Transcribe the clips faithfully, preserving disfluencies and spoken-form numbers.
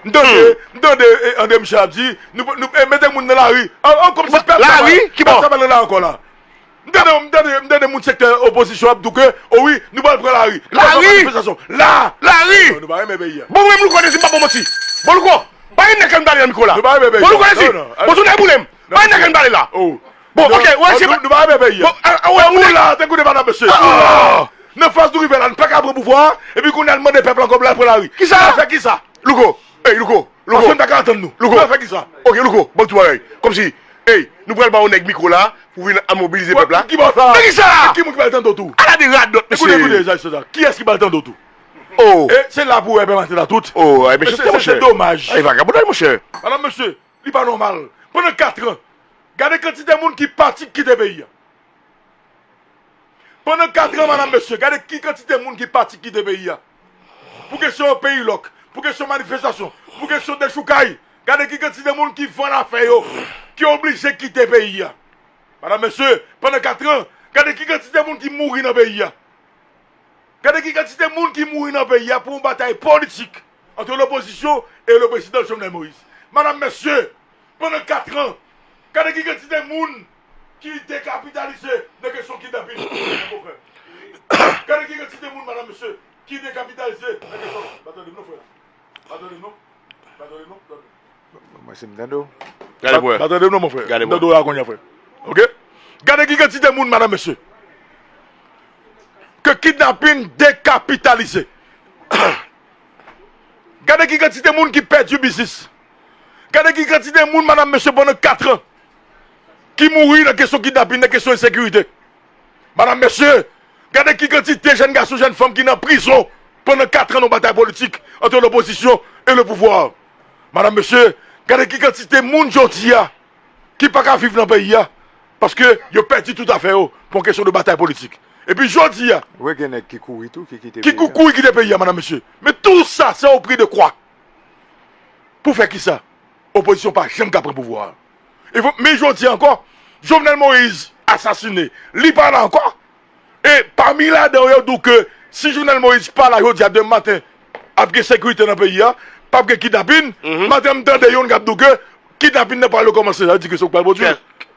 M tande, m tande, e, André Michel ap di, nou, nou, e, mete moun nan lari. An, an, kòmsi pèp sa pa, lari? Ki bò? Pèp sa pa nan lari ankò la. M tande, m tande, m tande moun sektè opozisyon ap di ke, o wi, nou pral pran lari. Nou pral fè manifestasyon. La! Lari! Non, nou pa renmen peyi a. Bon, mwen, Louko, di m pa bon manti. Bon, Louko, pa gen nèg k ap pale nan mikwo la. Nou pa renmen peyi a. Bon, Louko, di, bon, sou nèg boule m. Pa gen nèg k ap pale la. Bon, ok, wè, se nou pa renmen peyi a. Bon, a, a, wè, ou la, te koute madanm mesye. Ou la. Nan faz nou rive la, nou pa ka pran pouvwa a, epi kounye a nou mande pèp la ankò pou l al pran lari. Kisa? N ap fè kisa? Louko, ey, Louko, Louko. Paske n pa ka antann nou. Louko. N ap fè kisa? Ok, Louko, bon ti bagay. Kòmsi, ey, nou pral ba yon nèg mikwo la pou vin al mobilize pèp la. Ki bò sa? Men kisa? Ki moun ki pral tande w tou? Ala de radòt, mesye. Ekoute, ekoute, Jacques César. Kiyès ki pral tande w tou? Oh. E se la pou w wè pèmaten la tout. Oh, ay, mesye, se domaj. Ay, vagabondaj, monchè. Madanm mesye, li pa nòmal. Pandan kat an, gade kantite moun ki pati kite peyi a. Pandan kat an, madanm, mesye, gade ki kantite moun ki pati kite peyi a. Pou kesyon peyi lòk, pou kesyon manifestasyon, pou kesyon dechoukay, gade ki kantite moun ki vann afè yo, ki oblije kite peyi a. Madanm, mesye, pandan kat an, gade ki kantite moun ki mouri nan peyi a. Gade ki kantite moun ki mouri nan peyi a pou yon batay politik ant lopozisyon e le prezidan Jovenel Moïse. Madanm, mesye, pandan kat an, gade ki kantite moun ki dekapitalize nan kesyon kidnapin, mon frè. Gade ki kantite moun, madanm, mesye, ki dekapitalize nan kesyon. Pa tande m non, frè. Pa tande m non. Pa tande m non. Mwen, si m tande w. Gade, frè. Pa tande m non, mon frè. Gade, m tande w la kounye a, frè. Ok? Gade ki kantite moun, madanm, mesye, ke kidnapin dekapitalize. Gade ki kantite moun ki pèdi biznis. Gade ki kantite moun, madanm, mesye, pandan kat an, ki mouri nan kesyon kidnapin, nan kesyon ensekirite. Madanm, mesye, gade ki kantite jèn gason, jèn fanm ki nan prizon pandan kat an nan batay politik ant lopozisyon e le pouvwa. Madanm, mesye, gade ki kantite moun jodi a ki pa ka viv nan peyi a, paske yo pèdi tout afè yo pou yon kesyon de batay politik. Epi jodi a, wi, gen nèg ki kouri tou, ki kite peyi a. Ki kouri kite peyi a, madanm, mesye. Men tou sa, se au prix de quoi? Pou fè kisa? Opozisyon pa janm ka pran pouvwa a. E fò, men jodi a ankò, Jovenel Moïse asasine, li pa la ankò. E pami ladan yo, yo di w ke si Jovenel Moïse pa la jodi a, demen maten, ap gen sekirite nan peyi a, p ap gen kidnapin. Maten, m tande youn k ap di w ke kidnapin nan pral rekòmanse. Sa vle di ke se ou k pral pwodui.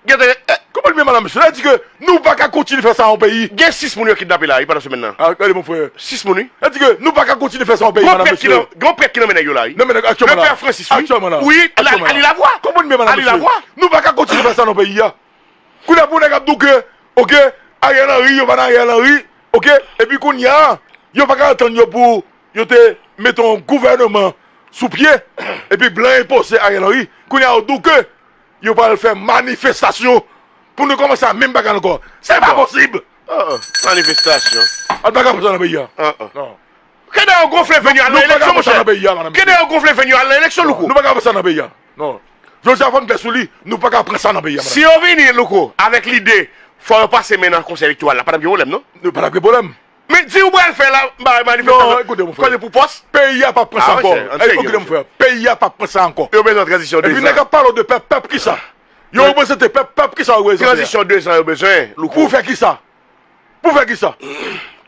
Gen, gen, eh, konprann byen, madanm, mesye. Sa vle di ke nou pa ka kontinye fè sa nan yon peyi. Gen sis moun yo kidnape la, wi, pandan semèn nan. Ah, gade, mon frè. Sis moun, wi. Sa vle di ke nou pa ka kontinye fè sa nan yon peyi, madanm, mesye. Gen yon prèt ki nan men nèg yo la, wi. Nan men nèg, aktyèlman la. Le père Francis, wi. Aktyèman la. Wi, aktyèman la. Ali Lavoie. Konprann byen, madanm, mesye. Ali Lavoie. Nou pa ka kontinye fè sa nan yon peyi a. Kounye a pou nèg ap di w ke, ok, Ariel Henry, yo pa nan Ariel Henry, ok, epi kounye a, yo pa ka antann yo pou yo te mete yon gouvènman sou pye, epi blan enpoze Ariel Henry. Kounye a, yo di w ke yo pral fè manifestasyon pou nou kòmanse a menm bagay ankò. Se pa posib! Oh, oh, manifestasyon. Al pa ka fè sa nan peyi a. Oh, oh. Non. Kede yo gonfle veni al nan eleksyon, monchè. Kede yo gonfle veni al nan eleksyon, Louko. Nou pa ka fè sa nan peyi a. Non. Jodi a, fò n klè sou li, nou pa ka pran sa nan peyi a, madanm. Si yo vini, Louko, avèk lide, fò yo pase men nan konsèy elektoral la, pa t ap gen pwoblèm, non? Nou pa t ap gen pwoblèm. Men di ou pral fè la, ba manifestasyon. Non, ekoute, mon frè. Koze pou pòs? Peyi a p ap pran sa ankò. Ekoute, mon frè. Peyi a p ap pran sa ankò. Yo bezwen tranzisyon de zan. Epi nèg ap pale de pèp, pèp kisa? Yo reprezante pèp, pèp kisa yo reprezante a? Tranzisyon de zan yo bezwen, Louko. Pou fè kisa? Pou fè kisa?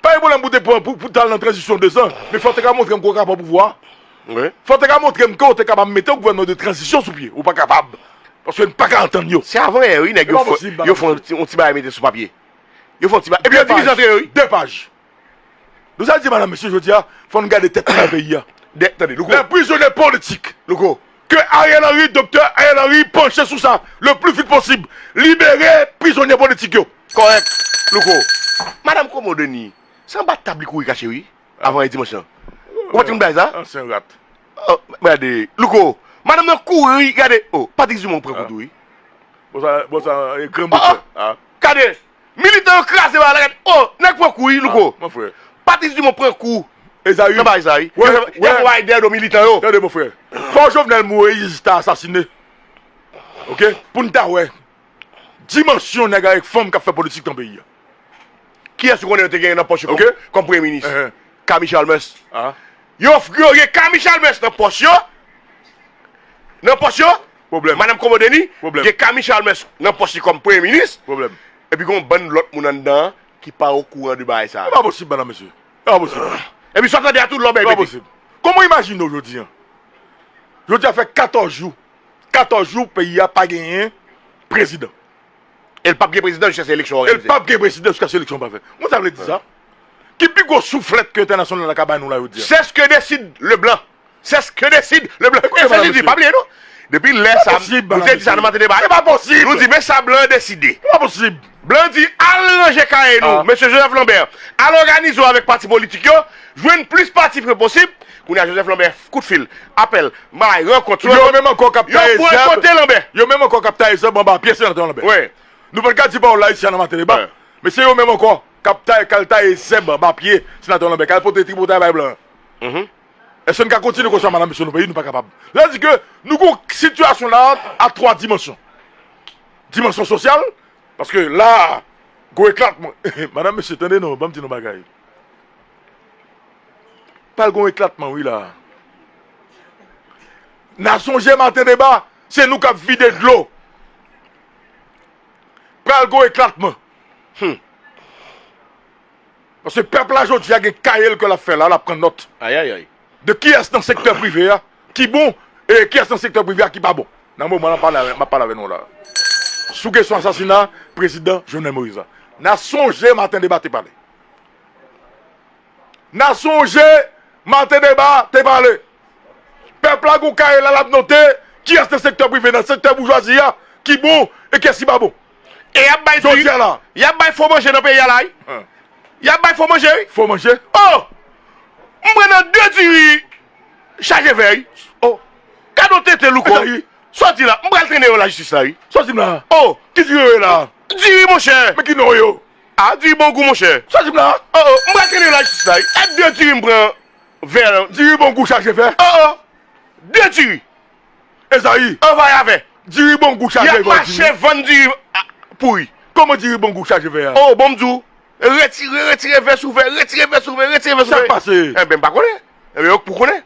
Pa gen pwoblèm pou te pran, pou, pou t al nan tranzisyon de zan, men fò w te ka montre m ke w ka pran pouvwa a. Wi. Fò w te ka montre m ke w te kapab mete yon gouvènman de tranzisyon sou pye. Ou pa kapab. Paske n pa ka antann yo. Se avan yè, wi, nèg yo fè, yo fè yon ti, yon ti bagay mete sou papye. Yo fè yon ti bagay. Epi yo divize antre yo, wi. De paj. Nou sa di, madanm, mesye, jodi a, fò n gade tèt nou nan peyi a. De, tande, Louko. Les prisonniers politiques. Louko. Ke Ariel Henry, doktè Ariel Henry, panche sou sa le pli vit posib. Libere prizonye politik yo. Kòrèk, Louko. Madanm Komo Denis, se anba tab li kouri kache, wi, avan yè dimanch lan. Ou pa t konn bagay sa? Ansyen rat. Oh, gade, Louko. Madanm nan kouri, gade. Oh, Patrice Dumont pran kou tou, wi. Bon sa, bon sa, e, granmoun fè. Gade. Militan yo kraze bagay la, gade. Oh, nèg pran kou, wi, Louko. Mon frè. Patrice Dumont pran kou. Ezayi. Nan bagay sa, wi. Yo fè, y ap fè bagay dèyè do militan yo. Tande, mon frè. Fò Jovenel Moïse ta asasine. Ok? Pou n ta wè dimansyon nèg avèk fanm k ap fè politik nan peyi a. Kiyès ou konnen yo te genyen nan pòch yo kòm, kòm premye minis? Kami Chalmers. Yo, yo gen Kami Chalmers nan pòch yo. Nan pòch yo. Pwoblèm. Madanm Komo Denis, gen Kami Chalmers nan pòch li kòm premye minis. Pwoblèm. Epi gen yon bann lòt moun anndan an ki pa okouran de bagay sa a. E pa posib, madanm, mesye. E pa posib. Epi sa w tande a tou lòbèy pete. E pa posib. Kòman w imajine w jodi a? Jodi a fè katòz jou. Katòz jou peyi a pa genyen prezidan. E l p ap gen prezidan jiskaske eleksyon an òganize. E l p ap gen prezidan jiskaske eleksyon an pa fèt. Ou konn sa vle di sa? Ki pi gwo souflèt ke entènasyonal la ka bay nou la jodi a? C'est ce que décide le blanc. C'est ce que décide le blanc. E se li di, pa bliye non. Depi lè sa, nou te di sa nan maten deba. E pa posib. Nou di, men sa blan an deside. E pa posib. Blan di al ranje kay nou, mesye Joseph Lambert, al òganize w avèk pati politik yo, jwenn plis pati ke posib. Kounye a Joseph Lambert, kout fil, apèl, bay, rankont sou rankont. Yo menm ankò k ap taye zèb. Yo bwaykote Lambert. Yo menm ankò k ap taye zèb anba pye Senatè Lambert. Wi. Nou pa t ka di pawòl la isi a nan maten deba. Men se yo menm ankò k ap taye, k al taye zèb anba pye Senatè Lambert, k al pote tripotay bay blan an. Èske n ka kontinye konsa, madanm, mesye, nan peyi? Nou pa kapab. Sa vle di ke nou gen yon sitiyasyon la a twa dimansyon. Dimansyon sosyal, paske la a, gen yon eklatman. Madanm, mesye, tande non, ban m di nou bagay. Pral gen yon eklatman, wi, la a. N a sonje maten deba, se nou k ap vide dlo. Pral gen yon eklatman. Paske pèp la jodi a gen kaye l ke l ap fè la, l ap pran nòt. Ayayay. De kiyès nan sektè prive a ki bon e kiyès nan sektè prive a ki pa bon. Nan moman an m ap pale avè nou la. Sou kesyon asasina prezidan Jovenel Moïse la. N a sonje maten deba te pale. N a sonje maten deba te pale. Pèp la gon kaye la l ap note kiyès nan sektè prive, nan sektè boujwazi a ki bon e kiyès ki pa bon. E y ap bay diri, y ap bay fo manje nan peyi a la wi. Y ap bay fo manje wi. Fo manje? Oh! M pran nan de diri chaje vè wi. Oh! Gade yon tete louko. Sa w di la, m pral trennen yo lajistis la wi. Sa w di m la? Oh! Ki diri yo ye la? Diri monchè. Men ki non yo? Ah, diri bon gou monchè. Sa w di m la? Oh oh, m pral trennen yo lajistis la wi. Gade de diri m pran vè. Diri bon gou chaje vè? Oh oh! De diri. Ezayi. Anvaye avè. Diri bon gou chaje vè. Y ap mache vann diri pouri. Kòman diri bon gou chaje vè a? Oh, bon m di w. Retire, retire vè sou vè, retire vè sou vè, retire vè sou vè. Sa k pase? Enben, m pa konnen. Enben, yo k pou konnen.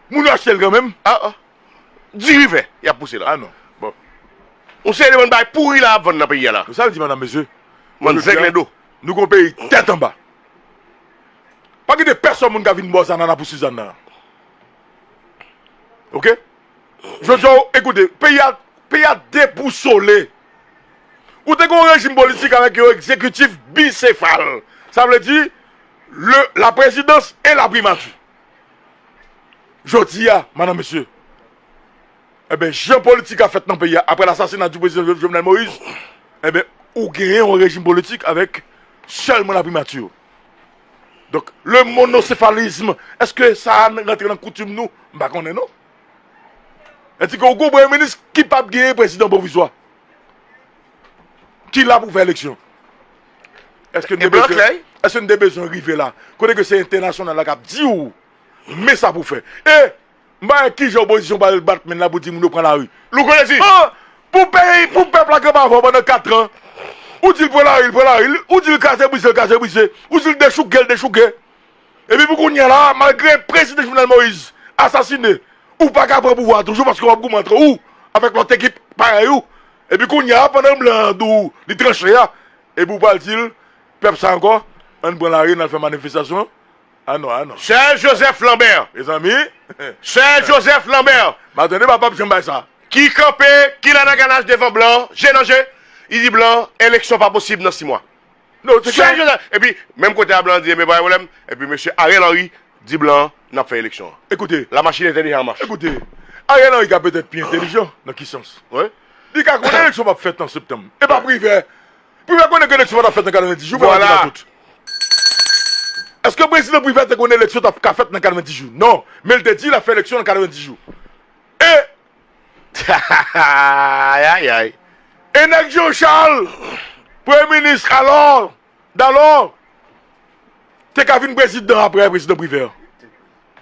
Moun yo achte l kanmenm? Ah ah. Diri vè, y ap pouse la. Ah non. Bon. Yon seri de bann bagay pouri la ap vann nan peyi a la. Sa vle di, madanm, mesye. Bann zèglendo. Nou gon peyi tèt anba. Pa gen de pèsòn moun ka vin ba w zanana pou Suzanne nan. Oke? Jodi a, ekoute, peyi a, peyi a depousole. Ou te gen yon rejim politik avèk yon egzekitif bisefal. Sa vle di, le, la prezidans e la primati. Jodi a, madanm, mesye, enben, jan politik ap fèt nan peyi a, apre lasasina di prezidan Jovenel Moïse, enben, ou genyen yon rejim politik avèk sèlman la primati. Donk, le monosefalizm, èske sa a rantre nan koutim nou? M pa konnen non. Sa vle di ke ou gon premye minis ki p ap genyen prezidan pwovizwa. Ki la pou fè eleksyon. Èske n te bezwen, èske n te bezwen rive la? Kote ke se entènasyonal la k ap di w, men sa pou fè. E, m pa wè kijan opozisyon pral bat men l la pou di moun yo pran lari. Louko Dezi! Ah! Pou peyi, pou pèp la kanpe avè w pandan kat an, ou di l pran lari, l pran lari. Ou di l kraze brize, l kraze brize. Ou di l dechouke, l dechouke. Epi pou kounye a la, malgre prezidan Jovenel Moïse asasine, ou pa ka pran pouvwa a toujou paske w ap goumen antre ou avèk lòt ekip parèy ou. Epi kounye a, pandan blan an di w li tranche a, epi w pral di l, pèp sa ankò, ann pran lari, n al fè manifestasyon. Ah non, ah non. Sè Joseph Lambert. Mezanmi. Sè Joseph Lambert. Maten deba p ap janm bay sa. Ki kanpe, ki la nan galaj devan blan, je nan je, li di blan, eleksyon pa posib nan sis mwa. Non, se Sè Joseph. Epi, menm kote a blan di, enben pa gen pwoblèm. Epi mesye Ariel Henry di blan, n ap fè eleksyon an. Ekoute. La machine était déjà en marche. Ekoute, Ariel Henry ka petèt pi entèlijan, nan ki sans? Wi. Li ka konnen eleksyon p ap fèt an septanm. E pa Privè. Privè konnen ke eleksyon pa t ap fèt nan katrevenndis jou, Privè te la tout. Èske prezidan Privè te konnen eleksyon t ap ka fèt nan katrevenndis jou? Non. Men l te di l ap fè eleksyon nan katrevenndis jou. E Ayayay. E nèg Jean Charles, premye minis alò, dalò, te ka vin prezidan apre prezidan Privè.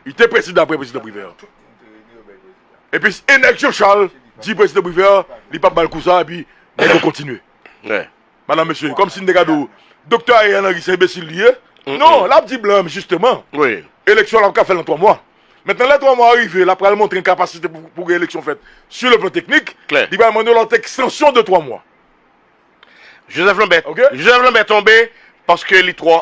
Li te prezidan apre prezidan Privè. Epi e nèg Jean Charles di prezidan Privè, li p ap ba l kou sa, epi nèg yo kontinye. Madanm, mesye, kòmsi m te ka di w, Doktè Ariel Henry se enbesil li ye. Non, l ap di blan, jisteman. Eleksyon l ap ka fè l nan twa mwa. Mentnan, lè twa mwa a rive, l ap pral montre kapasite pou, pou gen eleksyon fèt. Sur le plan technique, li pral mande yon lòt ekstansyon de twa mwa. Joseph Lambert. Joseph Lambert tonbe paske li twò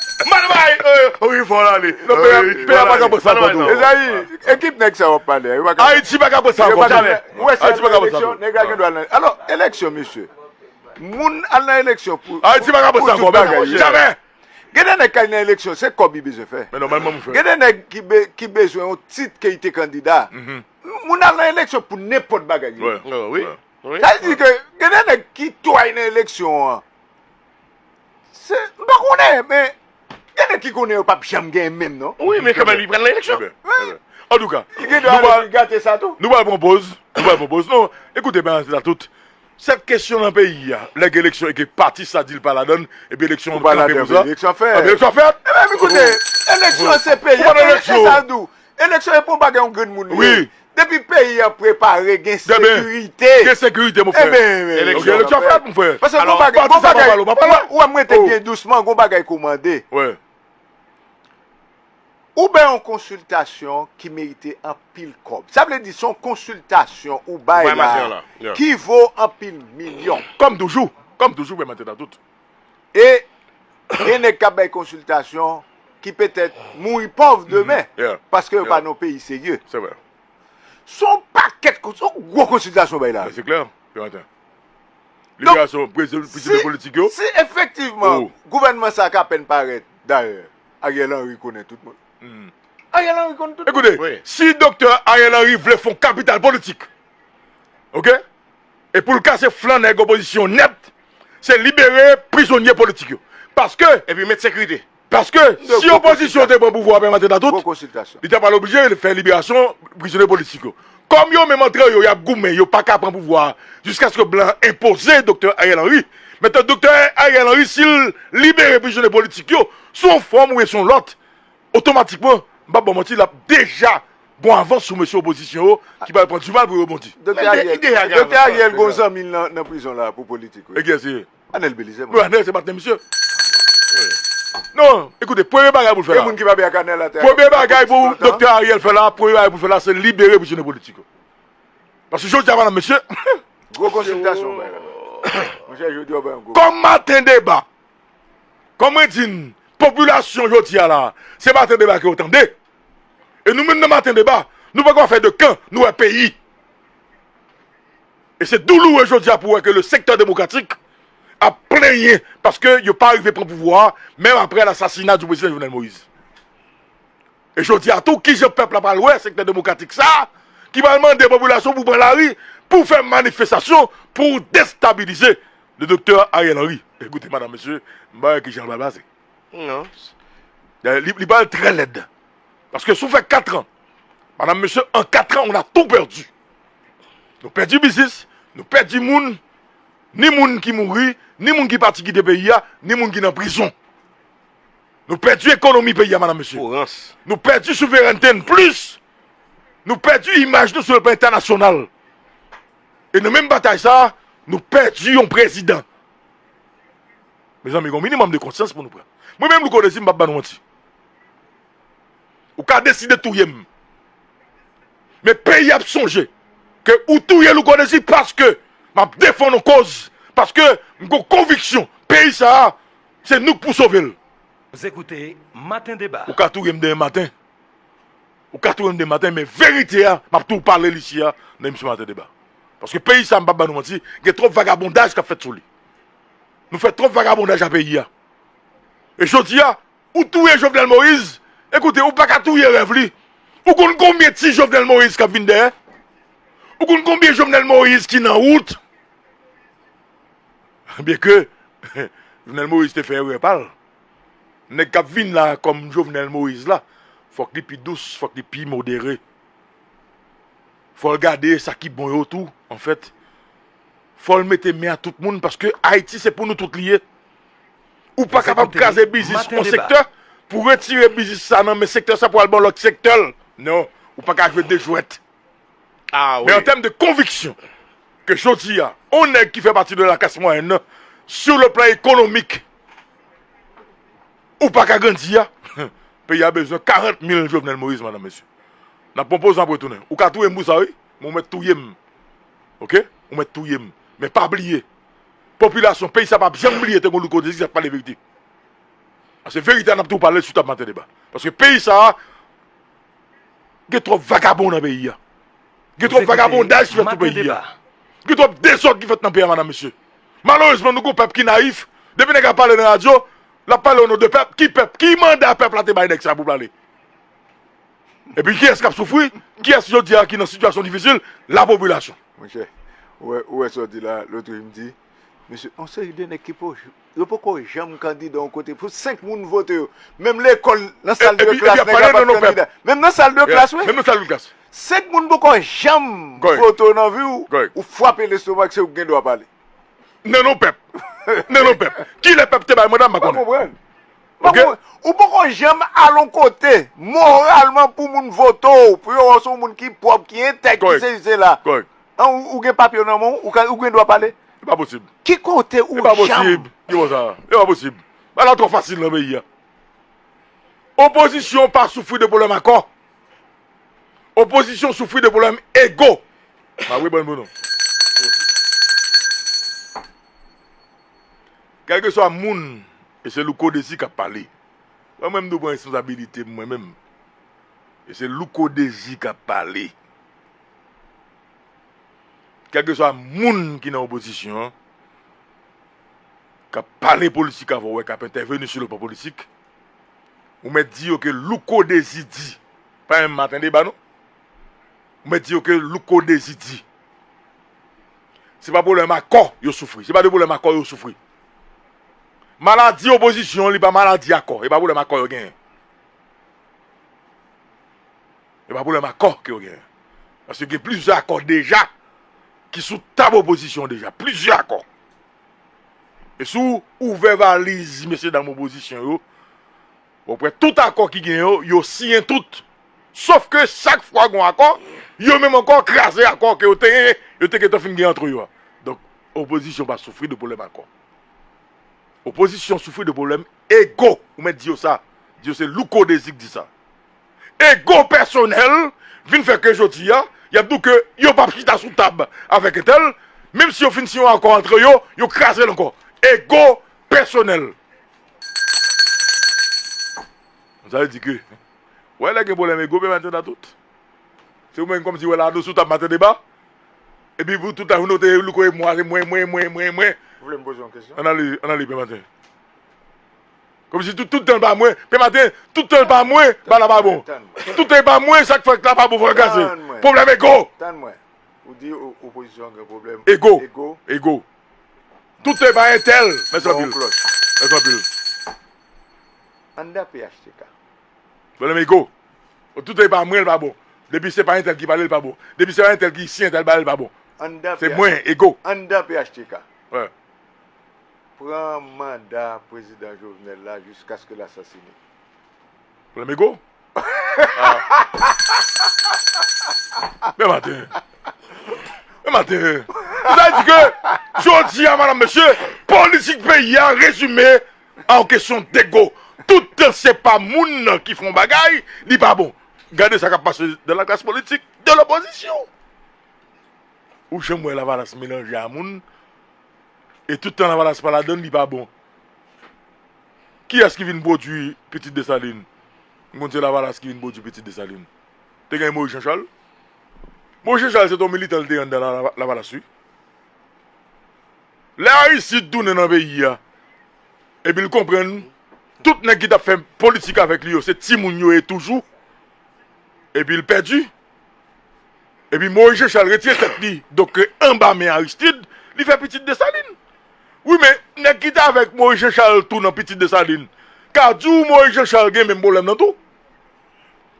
Mwen bay, wi, fò l ale. Non, peyi a pa ka pran sa ankò tou. Mezanmi, ekip nèg sa w ap pale a, yo pa ka. Ayiti pa ka pran sa ankò, jamè. Ou wè se Ayiti pa ka pran sa ankò. Nèg la gen dwa nan. Alò, eleksyon, mesye. Moun al nan eleksyon pou, Ayiti pa ka pran sa ankò, jamè. Gen de nèg k al nan eleksyon, se kòb li bezwen fè. Men nòmalman, mon frè. Gen de nèg ki, be, ki bezwen yon tit ke li te kandida. Moun al nan eleksyon pou nenpòt bagay. Wi. Sa vle di ke gen de nèg ki tou al nan eleksyon an. Se, m pa konnen, men gen nèg ki konnen yo p ap janm genyen menm, non. Wi, men kanmenm, li pral nan eleksyon. Antouka, nou pral gate sa tou. Nou pral pran poz. Nou pral pran poz. Non, ekoute, ben, se la tout. Sèt kesyon nan peyi a, lè gen eleksyon e ke pati sa di l pa ladan l, epi eleksyon kanpe konsa. Epi eleksyon fèt. Ebyen, ekoute, eleksyon se peyi a, se sa l di w. Eleksyon e pa yon bagay yon grenn moun li ye. Depi peyi a prepare, gen sekirite. Gen sekirite, mon frè. Ebyen, eleksyon fèt, mon frè. Paske gon bagay, gon bagay, ou wè m rete byen dousman, gon bagay komande. Ou bay yon konsiltasyon ki merite anpil kòb. Sa vle di se yon konsiltasyon ou bay la ki vo anpil milyon. Kòm toujou, kòm toujou, Pè Matèt a tout. E gen nèg k ap bay konsiltasyon ki petèt mouri pòv demen paske yo pa nan yon peyi serye. Se vre. Se yon pakèt, se yon gwo konsiltasyon bay la. Men se klè, Pè Matèt. Liberasyon prizonye politik yo. Si efektivman gouvènman sa ka apèn parèt, dayè, Ariel Henry konnen tout moun. Ariel Henry konn tout moun. Ekoute, si doktè Ariel Henry vle fè yon kapital politik, oke? E pou l kase flan nèg opozisyon nèt, se libere prizonye politik yo. Paske, epi met sekirite. Paske si opozisyon te pran pouvwa a, Pè Matèt a tout, li ta pral oblije fè liberasyon prizonye politik yo. Kòm yo menm antre yo, y ap goumen, yo pa ka pran pouvwa a jiskaske blan enpoze doktè Ariel Henry. Mentnan, doktè Ariel Henry, si l libere prizonye politik yo, sou yon fòm oubyen sou yon lòt, otomatikman, m p ap ba w manti, l ap deja gon avans sou mesye opozisyon yo ki pral pran dimal pou yo rebondi. Doktè Ariel, doktè Ariel gon zanmi l nan, nan prizon la pou politik, wi. E kiyès li ye? Anèl Belize, mwen. Non, Anèl se patnè misye. Non, ekoute, premye bagay pou l fè la. Gen moun ki pa byen ak Anèl atè. Premye bagay pou doktè Ariel fè la, premye bagay pou l fè la, se libere prizonye politik yo. Paske jodi a, madanm, mesye. Gwo konsiltasyon, bay la. Monchè, jodi a, bay yon gwo. Kòm maten deba, kòm mwen di n, popilasyon jodi a la, se maten deba ke yo tande. E nou menm nan maten deba, nou poko fè de kan, nou wè peyi. E se douloure jodi a pou wè ke le sektè demokratik ap plenyen paske yo pa rive pran pouvwa a, menm apre lasasina di prezidan Jovenel Moïse. E jodi a tou, kijan pèp la pral wè sektè demokratik sa a, ki pral mande popilasyon pou pran lari, pou fè manifestasyon, pou destabilize le doktè Ariel Henry? Ekoute, madanm, mesye, m pa wè kijan l pral pase. Non. Li, li pral trè lèd. Paske si w fè kat an, madam, mesye, an kat an, on a tout pèdi. Nou pèdi biznis, nou pèdi moun, ni moun ki mouri, ni moun ki pati kite peyi a, ni moun ki nan prizon. Nou pèdi ekonomi peyi a, madam, mesye. Orans. Nou pèdi souverènte n plis. Nou pèdi imaj nou sou le plan entènasyonal. E nan menm batay sa a, nou pèdi yon prezidan. Mezanmi, gen yon minimòm de konsyans pou nou pran. Mwen menm, Louko Dezi, m p ap ba nou manti. Ou ka deside touye m. Men peyi ap sonje ke ou touye Louko Dezi paske m ap defann yon koz, paske m gen konviksyon peyi sa a, se nou k pou sove l. Vous écoutez Matin Débat. Ou ka touye m demen maten. Ou ka touye m demen maten, men verite a, m ap tou pale l isi a, nan emisyon Matin Débat. Paske peyi sa, m p ap ba nou manti, gen twòp vagabondaj k ap fèt sou li. Nou fè twòp vagabondaj a peyi a. E jodi a, ou touye Jovenel Moïse, ekoute, ou pa ka touye rèv li. Ou konn konbyen ti Jovenel Moïse k ap vin dèyè? Ou konn konbyen Jovenel Moïse ki nan wout? Byenke Jovenel Moïse te fè erè pa l. Nèg k ap vin la kòm Jovenel Moïse la, fòk li pi dous, fòk li pi modere. Fò l gade sa ki bon yo tou, anfèt. Fò l mete men a tout moun, paske Ayiti se pou nou tout li ye. Ou pa kapab kraze biznis yon sektè pou retire biznis sa nan men sektè sa pou al ban lòt sektè l. Non, ou pa ka jwe de jwèt. Men an tèm de konviksyon, ke jodi a, yon nèg ki fè pati de la klas mwayèn nan, sur le plan économique, ou pa ka grandi a, peyi a bezwen karant mil Jovenel Moïse, madam, mesye. N ap pran poz, n ap retounen. Ou ka touye m pou sa, wi, men ou mèt touye m. Oke? Ou mèt touye m. Men pa bliye, popilasyon peyi sa p ap janm bliye te gen Louko Dezi ki t ap pale verite. Paske verite a n ap tou pale sou tab Maten Deba. Paske peyi sa a, gen twòp vagabon nan peyi a. Gen twòp vagabondaj ki fèt sou peyi a. Gen twòp dezòd ki fèt nan peyi a, madam, mesye. Malerezman, nou gen yon pèp ki nayif. Depi nèg la pale nan radyo, l ap pale o non de pèp. Ki pèp? Ki manda pèp la te bay nèg sa pou pale? Epi kiyès k ap soufri? Kiyès jodi a ki nan sitiyasyon difisil? Lapopilasyon. Monchè, ou wè, ou wè sa w di la, lòt jou m di, mesye, yon seri de nèg ki po, yo poko janm kandida yon kote pou senk moun vote yo. Menm lekòl, nan sal de klas, nèg la pa t kandida. Menm nan sal de klas, wi. Menm nan sal de klas. Senk moun poko janm vote w nan vi w, ou frape lestomak, se ou ki gen dwa pale. Nan non pèp. Nan non pèp. Kilè pèp te bay manda, m pa konnen. Oke? Ou poko janm al yon kote, moralman, pou moun vote w, pou yo wè w se yon moun ki pwòp, ki entèg, ki sezi sela. An, ou, ou gen papye w nan men w, ou ka, ou gen dwa pale. E pa posib. Ki kote ou janm? E pa posib. Ki bon sa? E pa posib. Bagay la twò fasil nan peyi a. Opozisyon pa soufri de pwoblèm akò. Opozisyon soufri de pwoblèm ego. M ap reponn pou nou. Kèlkeswa moun, e se Louko Dezi k ap pale. Mwen, mwen, m dwe pran responsabilite m mwen menm. E se Louko Dezi k ap pale. Kèlkeswa moun ki nan opozisyon an, k ap pale politik avè w, k ap entèveni sou le plan politik, ou mèt di yo ke Louko Dezi di. Pa menm Maten Deba, non. Ou mèt di yo ke Louko Dezi di. Se pa pwoblèm akò yo soufri. Se pa de pwoblèm akò yo soufri. Maladi opozisyon, li pa maladi akò. E pa pwoblèm akò yo genyen. E pa pwoblèm akò ke yo genyen. Paske gen plizyè akò deja ki sou tab opozisyon deja. Plizyè akò. E si w ouvè valiz, mesye dam opozisyon yo, w ap wè tout akò ki genyen yo, yo siyen tout. Sof ke chak fwa gen yon akò, yo menm ankò kraze akò ke yo te, yo te gentan fin gen antre yo a. Donk, opozisyon pa soufri de pwoblèm akò. Opozisyon soufri de pwoblèm ego. Ou mèt di yo sa. Di yo se Louko Dezi k di sa. Ego pèsonèl vin fè ke jodi a, y ap di w ke yo p ap chita sou tab avèk entèl, menm si yo fin siyen yon akò antre yo, yo kraze l ankò. Ego pèsonèl. Sa vle di ke, wè lè gen pwoblèm ego, men maten nan tout. Se ou menm kòmsi wè la nou sou tab Maten Deba. Epi pou tout lajounen ou te loukoye mwa, se mwen, mwen, mwen, mwen, mwen. Ou vle m poze yon kesyon? Ann ale, ann ale, Pè Maten. Kòmsi tout, tout tan l pa mwen. Pè Maten, tout tan l pa mwen, bagay la pa bon. Tout tan l pa mwen, sa k fè k la pa bon, frè Gase. Tann mwen. Pwoblèm ego. Tann mwen. Ou di o-, opozisyon an gen pwoblèm ego. Ego. Ego. Tout tan l pa entèl. Mèsi anpil. Mèsi anpil. Anndan P H T K. Pwoblèm ego. Tout e pa mwen, l pa bon. Depi se pa entèl ki pale, l pa bon. Depi se pa entèl ki si entèl pale, l pa bon. Anndan Se P H T K. Mwen, ego. Anndan P H T K. Wè. Pran manda prezidan Jovenel la jiskaske l asasine. Pwoblèm ego. Ah. Men maten. Men maten. Sa vle di ke, jodi a, madanm, mesye, politik peyi a rezime a yon kesyon dego. Tout tan se pa moun nan ki fè yon bagay, li pa bon. Gade sa k ap pase dans la classe politique de l'opposition. Ou janm wè Lavalas melanje a moun, e tout tan Lavalas pa ladann, li pa bon. Kiyès ki vin pwodui Pitit Desalin? M konn se Lavalas ki vin pwodui Pitit Desalin. Te gen Moyiz Jan Chal. Moyiz Jan Chal se te yon militan, li te anndan la, la, Lavalas, wi. Lè Aristid tounen nan peyi a, epi l konprann tout nèg ki t ap fè politik avèk li yo, se timoun yo ye toujou, epi l pèdi. Epi Moyiz Jan Chal retire tèt li, donk, anba men Aristid, li fè Pitit Desalin. Wi, men nèg ki t avèk Moyiz Jan Chal tou nan Pitit Desalin ka di w Moyiz Jan Chal gen menm pwoblèm nan tou.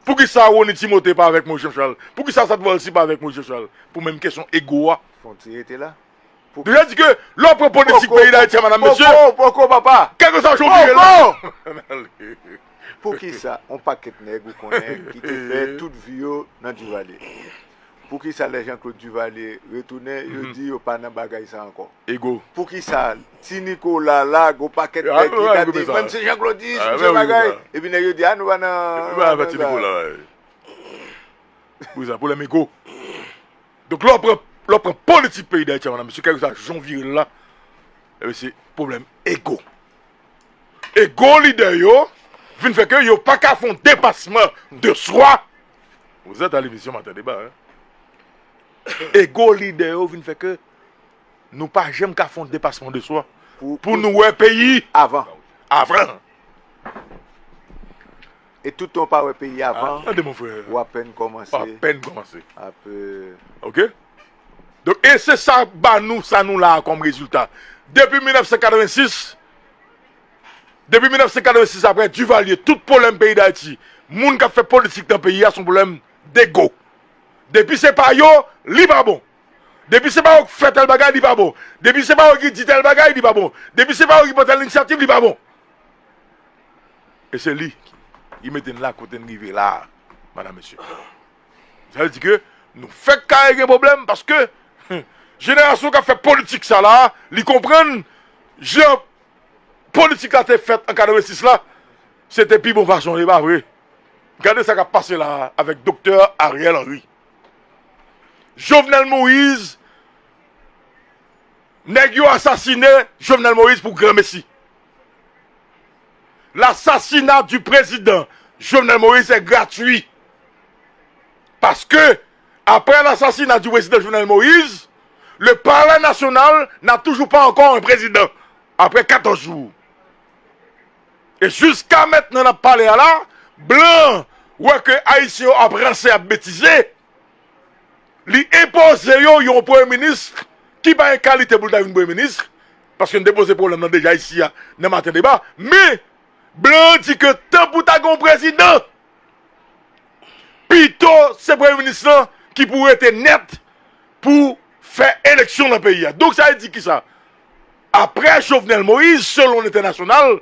Poukisa Rony Timote pa avèk Moyiz Jan Chal? Poukisa Satvolcy pa avèk Moyiz Jan Chal? Pou menm kesyon ego a. Fon ti rete la. Deja di ke lè w pran politik peyi Dayiti a, madanm, mesye, poko, poko, papa. Kèlkeswa jan w vire l la. Poukisa yon pakèt nèg ou konnen ki te fè tout vi yo nan Duvalier? Poukisa lè Jean Claude Duvalier retounen, yo di yo pa nan bagay sa ankò? Ego. Poukisa Ti Nicolas la, gon pakèt nèg ki ka di, menm si Jean Claude di, se bagay, epi nèg yo di, a, nou pa nan, nou pa nan Ti Nicolas. Poukisa? Pwoblèm ego. Donk, lè w pran, lè w pran politik peyi Dayiti a, madanm, mesye, kèlkeswa jan w vire l la, ebyen, se pwoblèm ego. Ego lidè yo vin fè ke yo pa ka fè yon depasman de swa. Vous êtes à l'émission Matin Débat, hein? Ego lidè yo vin fè ke nou pa janm ka fè yon depasman de swa pou, pou nou wè peyi avan. Avan. E tout tan w pa wè peyi avan, tande, mon frè, w apèn kòmanse. W apèn kòmanse. Ap, euh, Ok? Donk, e se sa ba nou, sa nou la a kòm rezilta. Depi mil nèf san katrevensis, depi mil nèf san katrevensis, apre Duvalier, tout pwoblèm peyi Dayiti, moun k ap fè politik nan peyi a, se yon pwoblèm dego. Depi se pa yo, li pa bon. Depi se pa yo k fè tèl bagay, li pa bon. Depi se pa yo ki di tèl bagay, li pa bon. Depi se pa yo ki pran tèl inisyativ, li pa bon. E se li ki mete n la kote n rive la a, madanm, mesye. Sa vle di ke nou fèk kare gen pwoblèm paske, hmm, jenerasyon k ap fè politik sa la, li konprann jan politik la te fèt an katrevensis la, se te pi bon fason, e pa vre? Gade sa k ap pase la a avèk Doktè Ariel Henry. Jovenel Moïse, nèg yo asasine Jovenel Moïse pou granmesi. L'assassinat du président Jovenel Moïse est gratuit. Parce que, après l'assassinat du président Jovenel Moïse, le palais national n'a toujours pas encore un président. Après quatorze jours. E jiska mentnan n ap pale a la, blan wè ke Ayisyen yo ap ranse, ap betize, li enpoze yo yon premye minis ki pa gen kalite pou l ta vin premye minis, paske n te poze pwoblèm nan deja isi a nan Maten Deba, men blan di ke tanpri ta gen yon prezidan, pito se premye minis lan ki pou rete nèt pou fè eleksyon nan peyi a. Donk, sa vle di kisa? Apre Jovenel Moïse, selon lentènasyonal,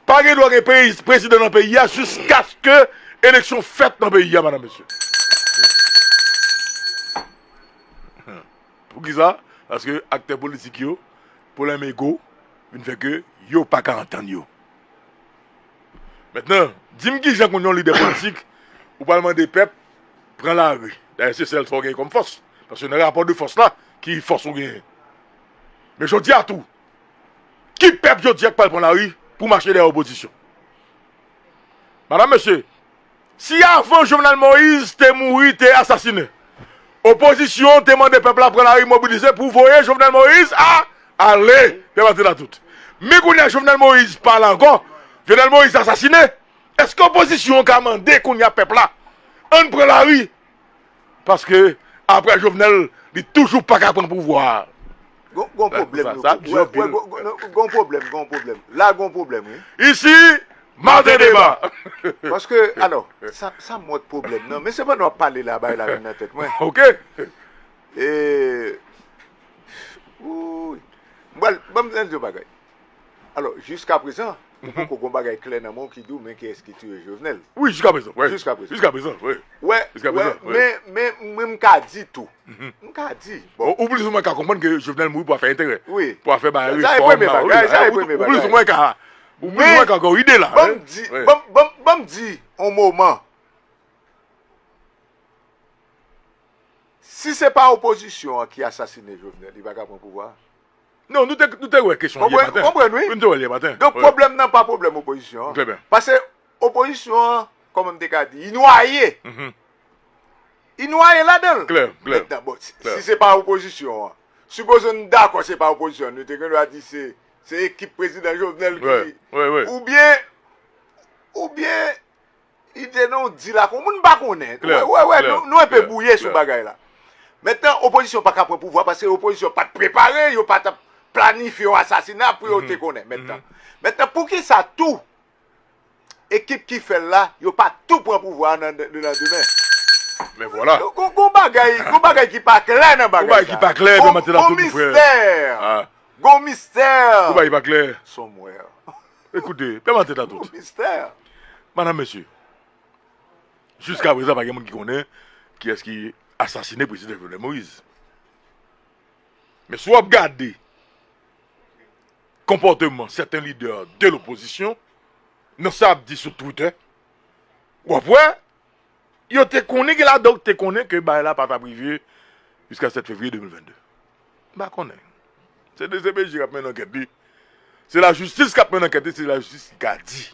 pa gen dwa gen prezi-, prezidan nan peyi a jiskaske eleksyon fèt nan peyi a, madanm, mesye. Poukisa? Paske aktè politik yo, pwoblèm ego, vin fè ke yo pa ka antann yo. Mentnan, di m kijan kounye a yon lidè politik, ou pral mande pèp pran lari. Dayè, se sèl sa w genyen kòm fòs. Paske nan rapò de fòs la, ki fòs ou genyen. Men jodi a tou, ki pèp jodi a k pral pran lari pou mache dèyè opozisyon? Madanm, mesye, si avan Jovenel Moïse te mouri, te asasinen, opozisyon te mande pèp la pran lari, mobilize pou voye Jovenel Moïse a, ale, pèp la te la tout. Men kounye a Jovenel Moïse pa la ankò, Jovenel Moïse asasinen, èske opozisyon an ka mande kounye a pèp la, ann pran lari? Paske, apre Jovenel, li toujou pa ka pran pouvwa a. Gon, gon pwoblèm, sa, nou, sa, wè, wè, gon, gon, gon pwoblèm, gon pwoblèm. La, gon pwoblèm, wi. Isi, Maten deba. Paske, alò, sa, sa m wè pwoblèm nan. Men sepandan w ap pale la, bagay la vin nan tèt mwen. Ok. E, ouy. Mwen, ban m di yon bagay. Alò, jiska prezan, ou poko gon bagay klè nan men w ki di w men kiyès ki tiye Jovenel. Wi, jiska prezan. Wi. Jiska prezan. Jiska prezan, wi. Wè, Jiska wè, prezan, wi. Men, men, men m ka di tou. M ka di. Bon, Ou plis ou mwen ka konprann ke Jovenel mouri pou afè enterè. Wi. Pou afè bagay Sa, sa e refòm. premye la, wi, bagay, sa e ou- premye Ou plis ou bagay. mwen ka. Ou plis ou Men, mwen ka gen ide la. Ban wi. m di, Wi. ban, ban, ban m di, yon moman. Si se pa opozisyon an ki asasine Jovenel, li pa ka pran pouvwa a. Non, nou te, nou te wè kesyon yè Konprann, maten. konprann, wi. Wi, nou te wè yè maten. Donk, Wi. Pwoblèm nan pa pwoblèm opozisyon an. Trè byen. Paske opozisyon an, kòman m te ka di, li nwaye. Mhm. Li nwaye ladan l. Klè, klè. Mentnan, bon, si, Klè. si se pa opozisyon an, sipoze n dakò se pa opozisyon an, nou te gen dwa di se, se ekip prezidan Jovenel ki. Wi, wi, wi. Oubyen, oubyen, li te nan yon dil ak yon moun pa konnen. Klè, Wè, wè, wè, klè, nou, nou enpe klè, bwouye sou klè. Bagay la. Mentnan, opozisyon pa ka pran pouvwa paske opozisyon pa t prepare, yo pa t ap planifye yon asasina pou yo te konnen. Mentnan, mentnan, poukisa tou ekip ki fè l la, yo pa tou pran pouvwa a nan de, de landemen? Men vwala. Gon, gon, gon bagay, gon bagay ki pa klè nan bagay Gon bagay ki sa. pa klè, Gon, Pè Maten, gon tout moun frè. mistè. Ah. Gon mistè. Gon bagay ki pa klè. Somewhere. Ekoute, Pè Maten ta tout. Gon mistè. Madam, mesye, jiska prezan pa gen moun ki konnen kiyès ki asasine prezidan Jovenel Moïse. Men si w ap gade konpòteman sèten lidè de lopozisyon, nan sa y ap di sou Twitter, w ap wè, yo te konnen gen ladan ki te konnen ke bagay la pa t ap rive jiska sèt fevriye de mil vennde. M pa konnen. Se D C P J k ap mennen ankèt li. Se lajistis k ap mennen ankèt li, se lajistis ki ka di.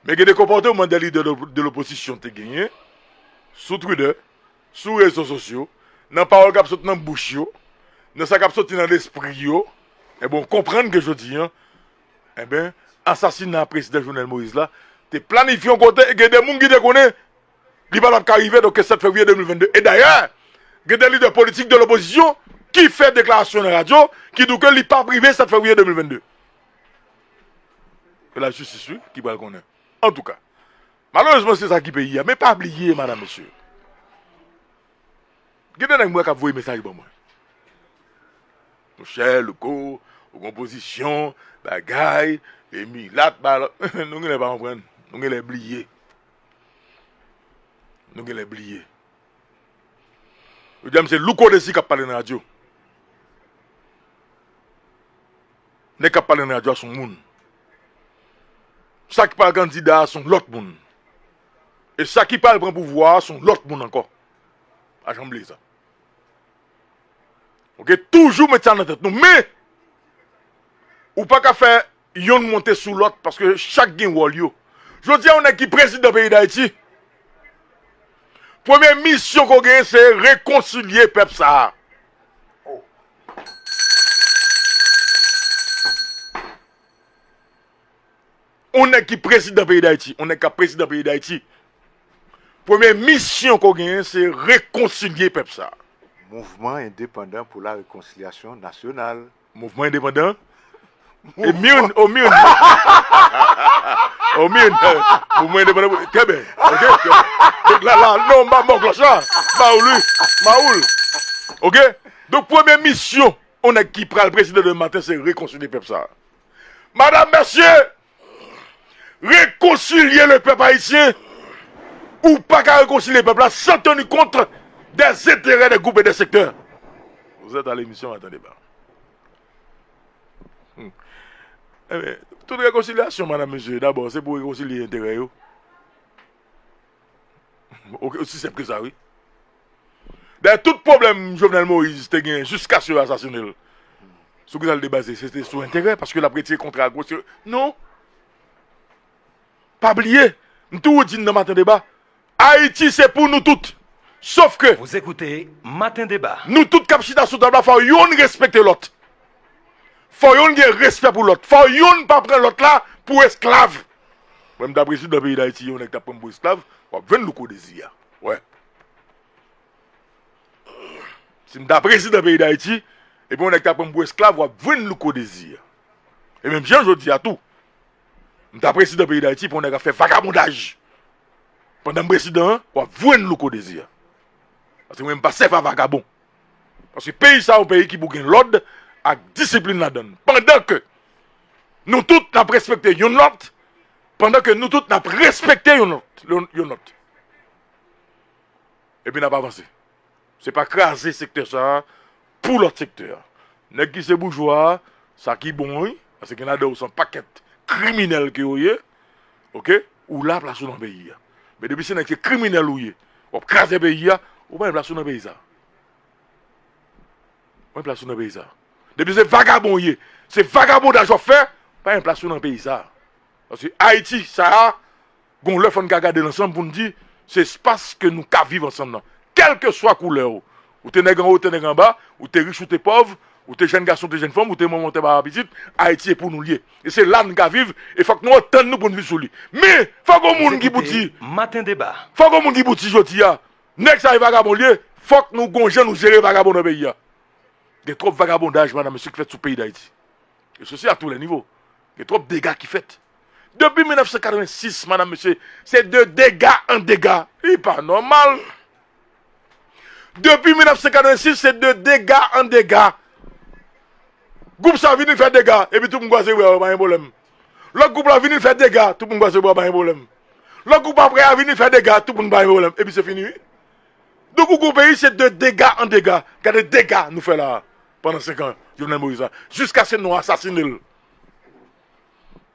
Men gen de konpòteman de lidè de, de lopozisyon te genyen sou Twitter, sou rezo sosyo, nan pawòl k ap sot nan bouch yo, nan sa k ap soti nan lespri yo, ebyen, w konprann ke jodi a, ebyen, asasina prezidan Jovenel Moïse la te planifye yon kote e gen de moun ki te konnen li pa t ap ka rive, donk, sèt fevriye de mil vennde. E dayè, gen de lidè politik de lopozisyon ki fè deklarasyon nan radyo, ki di ke li p ap rive sèt fevriye de mil vennde. Se lajistis, wi, ki pral konnen. Antouka, malerezman, se sa ki peyi a. Men pa bliye, madam, mesye. Gen de nèg m wè k ap voye mesaj ban mwen. Monchè, Louko, ou gon pozisyon, bagay, e milat, ba, nou genlè pa konprann. Nou genlè bliye. Nou genlè bliye. Yo di a m se Louko Désir k ap pale nan radyo. Nèg k ap pale nan radyo a se yon moun. Sa ki pral kandida a se yon lòt moun. E sa ki pral pran pouvwa a se yon lòt moun ankò. Pa janm bliye sa. Ok, toujou met sa nan tèt nou. Men, ou pa ka fè yonn monte sou lòt paske chak gen wòl yo. Jodi a, yon nèg ki prezidan peyi Dayiti, premye misyon ke w genyen se rekonsilye pèp sa a. Yon nèg ki prezidan peyi Dayiti, yon nèg k ap prezidan peyi Dayiti, premye misyon ke w genyen se rekonsilye pèp sa a. Mouvman endepandan pou la rekonsilyasyon nasyonal. Mouvman endepandan? E Mirn, o Mirn. O Mirn. Mouvman endepandan. Trè byen. Ok, trè byen. Donk la, la, non, m pa mò klòch la. M pa ou li. M pa ou l. Ok? Donk, premye misyon yon nèg ki pral prezidan demen maten se rekonsilye pèp sa a. Madam, mesye, rekonsilye le pèp ayisyen. Ou pa ka rekonsilye pèp la sans tenir compte des intérêts des groupes et des secteurs. Vous êtes à l'émission Matin Débat. Hmm. Ebyen, tout rekonsilyasyon, madam, mesye, dabò, se pou rekonsilye enterè yo. Ok, osi senp ke sa, wi. Dayè, tout pwoblèm Jovenel Moïse te gen jiskaske yo asasine l, sou kisa l te baze? Se te sou enterè, paske l ap retire kontra ak gwo. Non. Pa bliye, m toujou di n nan Maten Deba, Ayiti se pou nou tout. Sof ke Vous écoutez Matin Débat. Nou tout k ap chita sou tab la, fò yonn respekte lòt. Fò yonn gen respè pou lòt. Fò yonn pa pran lòt la pou esklav. Mwen, m ta prezidan peyi Dayiti, yon nèg t ap pran m pou esklav, w ap jwenn Louko Dezi a. Wè. Si m ta prezidan peyi Dayiti, epi yon nèg t ap pran m pou esklav, w ap jwenn Louko Dezi a. E menm jan jodi a tou. M ta prezidan peyi Dayiti pou yon nèg ap fè vagabondaj. Pandan m prezidan an, w ap voye n louko dezi a. Paske mwen, m pa sèvi a vagabon. Paske peyi sa a, yon peyi ki pou gen lòd ak disiplin ladan l. Pandan ke nou tout n ap respekte youn lòt, pandan ke nou tout n ap respekte youn lòt, youn, youn lòt. Epi n ap avanse. Se pa kraze sektè sa a pou lòt sektè a. Nèg ki se boujwa a, sa ki bon wi, paske gen ladan yo se yon pakèt kriminèl ke yo ye, oke? Ou la, plas ou nan peyi a. Men depi se nèg se kriminèl ou ye, w ap kraze peyi a, ou pa gen plas ou nan peyi sa. Ou pa gen plas ou nan peyi sa. Depi se vagabon ou ye, se vagabondaj w ap fè, pa gen plas ou nan peyi sa. Paske Ayiti sa a, gon lè fò n ka gade l ansanm pou n di, se espas ke nou ka viv ansanm nan. Kèlkeswa koulè w, ou te nèg anwo, ou te nèg anba, ou te rich, ou te pòv, ou te jèn gason, ou te jèn fanm, ou te manman, ou te papa pitit, Ayiti e pou nou l ye. E se la n ka viv, e fòk nou antann nou pou n viv sou li. Men, fòk gon moun ki pou di, Maten Deba. Fòk gon moun ki pou di jodi a, nèg sa e vagabon l ye, fòk nou gon jan nou jere vagabon nan peyi a. Gen twòp vagabondaj, madanm, mesye, ki fèt sou peyi Dayiti. E sesi a tou lè nivo. Gen twòp dega ki fèt. Depi mil nèf san katrevensis, madanm, mesye, se de dega an dega. Li pa nòmal. Depi mil nèf san katrevensis, se de dega an dega. Gwoup sa vini fè dega, epi tout moun kwaze bra yo, pa gen pwoblèm. Lòt gwoup la vini fè dega, tout moun kwaze bra, pa gen pwoblèm. Lòt gwoup apre a vini fè dega, tout moun pa gen pwoblèm. Epi se fini, wi. Donk, ou gon peyi, se de dega an dega. Gade dega nou fè la a, pandan senk an, Jovenel Moïse la. Jiskaske nou asasine l.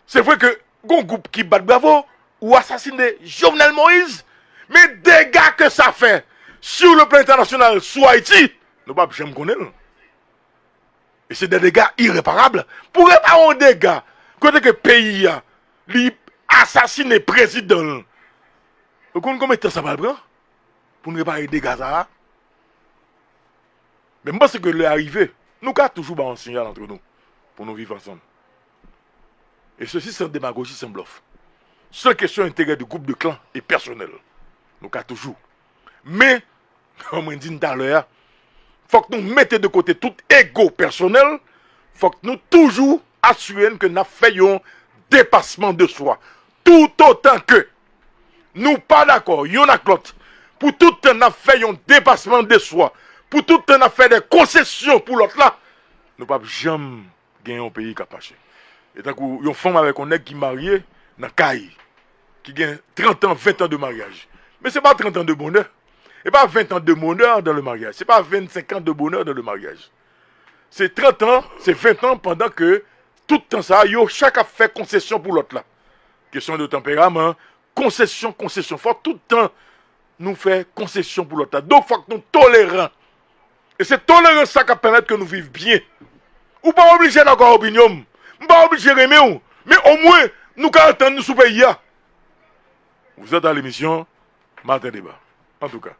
Se vre ke gon gwoup ki bat bravo, ou asasine Jovenel Moïse, men dega ke sa fè sur le plan international sou Ayiti, nou p ap janm konnen l. E se de dega ireparab. Pou repare yon dega, kote ke peyi a, li asasine prezidan l. Ou konn konbyen tan sa pral pran pou n repare dega sa a? Men m panse ke lè a rive, nou ka toujou ba yon siyal antre nou, pou nou viv ansanm. Et ceci sans démagogie, sans bluff. Sans question d'intérêt de groupe, de clan et personnel. Nou ka toujou. Men, kòm mwen di n talè a, fòk nou mete de kote tout ego pèsonèl, fòk nou toujou asire n ke n ap fè yon depasman de swa. Toutotan ke nou pa dakò yonn ak lòt, pou tout tan n ap fè yon depasman de swa, pou tout tan n ap fè de konsesyon pou lòt la, nou p ap janm gen yon peyi k ap mache. E tankou yon fanm avèk yon nèg ki marye nan kay, ki gen trant an, ven tan de maryaj. Men se pa trant an de bonè. E pa ven tan de bonè dans le mariage. Se pa vennsenk an de bonè dans le mariage. Se trant an, se ven tan pandan ke tout tan sa a, yo chak ap fè konsesyon pou lòt la. Kesyon de tanperaman, konsesyon, konsesyon. Fòk tout tan nou fè konsesyon pou lòt la. Donk, fòk nou toleran. E se tolerans sa k ap pèmèt ke nou viv byen. Ou pa oblije dakò ak opinyon m. M pa oblije renmen w. Men omwen, nou ka antann nou sou peyi a. Vous êtes à l'émission Matin Débat. Antouka.